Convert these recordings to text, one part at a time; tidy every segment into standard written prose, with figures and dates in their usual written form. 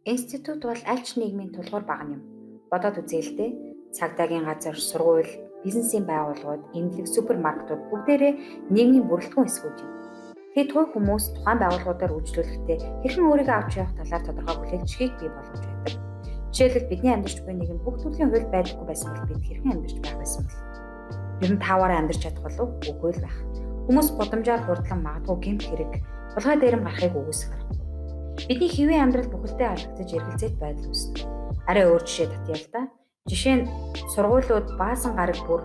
Институт бол аль ч нийгмийн тулгуур багана юм. Бодоод үзье л дээ. Цагдаагийн газар, сургууль, бизнесийн байгууллагууд, эмнэлэг, супермаркетууд бүгдээрээ нийгмийн бүрэлдэхүүн хэсгүүд юм. Тэгэд хувь хүмүүс тухайн байгууллагуудаар үйлчлүүлэхдээ хэрхэн өөрийгөө авч явах талаар тодорхой хүлээлтшгийг бий болгож байдаг. Жишээлбэл, бидний амьдарч буй нийгэм бүх төрлийн хууль байдаггүй байсан бол бид хэрхэн амьдарч байх байсан бол? Ер нь тааваараа амьдарч чадах болов уу? Үгүй л байх. Хүмүүс гудамжаар хурдлан магадгүй гэмт хэрэг, хулгай дээрэм гарахыг үгүйсэх аргагүй. Бидний хэвийн амьдрал бүхэлдээ алдагдаж эргэлзээт байдал үүснэ. Арай өөр жишээ татъя л да. Жишээ нь, сургуулиуд баасан гараг бүр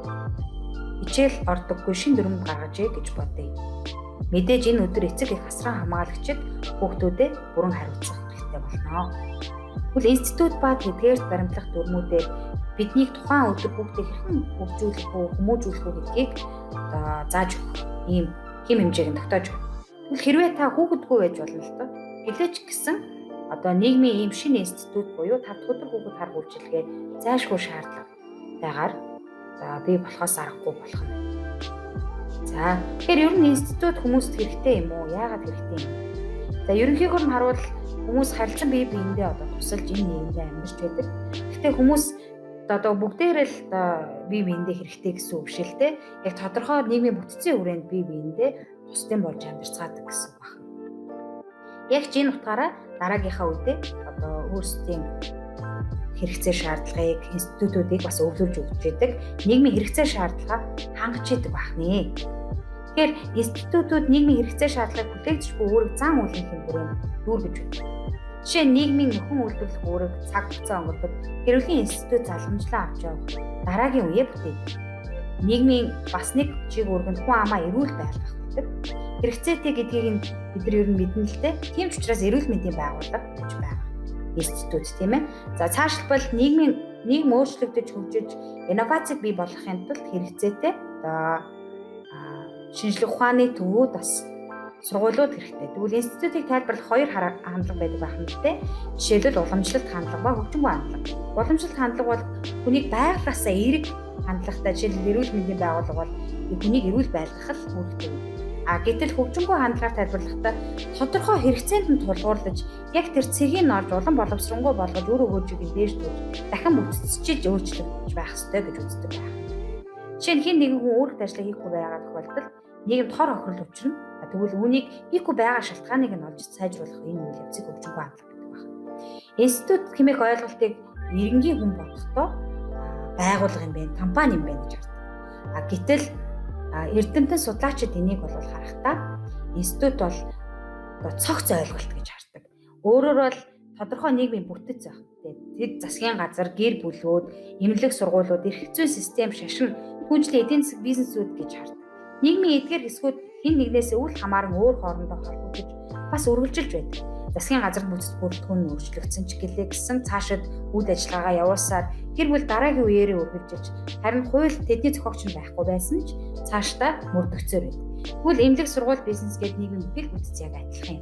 хичээл ордоггүй шинэ дүрэм гаргажээ гэж бодъё. Мэдээж энэ өдөр эцэг их асран хамгаалагчид хүүхдүүдэд бүрэн хариуцах хэрэгтэй болно. Тэгвэл институт ба тэдгээрт баримтлах дүрмүүдээр биднийг тухайн өдөр хүүхдээ хэрхэн хөгжүүлэх үү, хүмүүжүүлэх үү гэдгийг одоо зааж өгөх ийм хэм хэмжээг нь тогтоож өгнө. Тэгвэл хэрвээ та хүүхэдгүй байж болно л доо. Гэлээч гэсэн одоо нийгмийн ийм шинэ институт буюу 5 дахь өдөр хүүхэд харах үйлчилгээ зайлшгүй шаардлагатайгаар за бий болохоос аргагүй болох нь. За, тэгэхээр ер нь институт хүмүүст хэрэгтэй юм уу? Яагаад хэрэгтэй юм? За, ерөнхийгөөр нь харуул хүмүүс харилцан бие биендээ одоо тусалж энэ нийгэмдээ амьдарч байдаг. Гэхдээ хүмүүс одоо бүгдээрээ л одоо бие биендээ хэрэгтэй гэсэн үг биш л дээ. Яг тодорхой нийгмийн бүтцийн хүрээнд бие биендээ тусдын болж амьдарцгаадаг гэсэн үг байна. Яг ч энэ утгаараа дараагийнхаа үедээ одоо өөрсдийн хэрэгцээ шаардлагыг институтуудыг бас өвлүүлж өгч яадаг. Нийгмийн хэрэгцээ шаардлага хангаж идэг бахнэ. Тэгэхээр институтууд нийгмийн хэрэгцээ шаардлагыг хүлээгдэж буй үүрэг зан үйлийн хүрээнд дүүргэж өгдөг. Жишээ нь, нийгмийн нөхөн үйлдвэрлэх үүрэг цаг хугацаа өнгөрөхөд гэр бүлийн институт залгамжлан авч явах дараагийн үеэ бүтээдэг. Нийгмийн бас нэг чиг үүрэг нь хүн амаа эрүүл байлгах гэдэг. Хэрэгцээтэй гэдгийг нь бид нар ер нь мэднэ л дээ. Тийм ч учраас эрүүл мэндийн байгууллага гэж байгаа. Институт, тийм ээ. За, цаашлбал нийгмийн нийгэм өөрчлөгдөж хөгжиж инновацийг бий болгохын тулд хэрэгцээтэй одоо шинжлэх ухааны төвүүд бас сургуулиуд хэрэгтэй. Тэгвэл институтыг тайлбарлах хоёр хандлага байдаг байх нь л дээ. Жишээлбэл, уламжлалт хандлага ба хөгжингүй хандлага. Уламжлалт хандлага бол хүнийг байгалиасаа эерэг хандлагатай, жишээлбэл, эрүүл мэндийн байгууллага бол хүнийг эрүүл байлгах л үүрэгтэй. А гэтэл хөгжингүй хандлагаар тайлбарлахдаа тодорхой хэрэгцээнд нь тулгуурлаж, яг тэр цэгийг нь олж, улам боловсронгуй болгож, үр өгөөжийг нь дээш дүүж, дахин бүтцчилж өөрчлөгдөж байх ёстой гэж үздэг байх. Жишээ нь, хэн нэгэн хүн үүрэгт ажлаа хийхгүй байгаа тохиолдолд нийгэмд хор хохирол учирна. Тэгвэл үүнийг хийхгүй байгаа шалтгааныг нь олж сайжруулах энэ үйл явцыг хөгжингүй хандлага гэдэг байна. Институт хэмээх ойлголтыг иргэнгийн хүн бодохдоо байгууллага юм байна, компани юм байна гэж хардаг. А гэтэл эрдэмтэн судлаачид энийг бол харахтаа институт бол одоо цогц ойлголт гэж хардаг. Өөрөөр бол тодорхой нийгмийн бүтэц байх. Тэд засгийн газар, гэр бүлүүд, эмнэлэг, сургуулиуд, эрх зүйн систем, шашин, түүнчлэн эдийн засаг, бизнесүүд гэж хардаг. Нийгмийн эдгээр хэсгүүд хэн нэгнээс үл хамааран өөр хоорондоо холбогдож бас үргэлжилж байдаг. Засгийн газар бүтц бүрэлдэхүүн нь өөрчлөгдсөн ч гэлээ гэсэн цаашид үйл ажиллагаагаа явуулсаар гэр бүл дараагийн үеэрээ үргэлжилж, харин хууль тэдний зохиогч нь байхгүй байсан ч цаашдаа мөрдөгцөөр байдаг. Тэгвэл эмнэлэг, сургууль, бизнес гээд нийгмийн бүхэл бүтц яг адилхан юм.